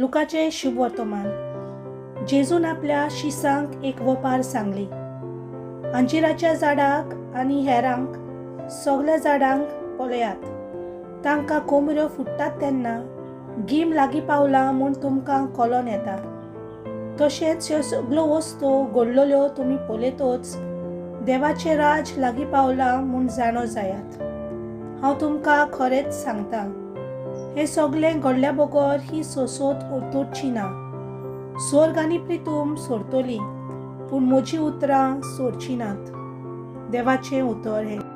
लुकाचें शुभवर्तमान. जेजून आपल्या शिसांक एक वपार सांगली. अंजिराच्या झाडाक आनी हेरांक सगल्या झाडांक पळयात. तांकां कोमऱ्यो फुट्टात तेन्ना गीम लागीं पावला म्हूण तुमकां कळोन येता. तशेंच ह्यो सगल्यो वस्तू घडलेल्यो तुमी पळयतच देवाचें राज लागीं पावलां म्हूण जाणो जायात. हांव तुमकां खरेंच सांगता, हें सगलें घडल्या बगर ही सोसोत उरतोची ना. स्वर्ग आनी प्रितूम सोरतली, पूण म्हजीं उतरां सोडची नात. देवाचें उतर हें.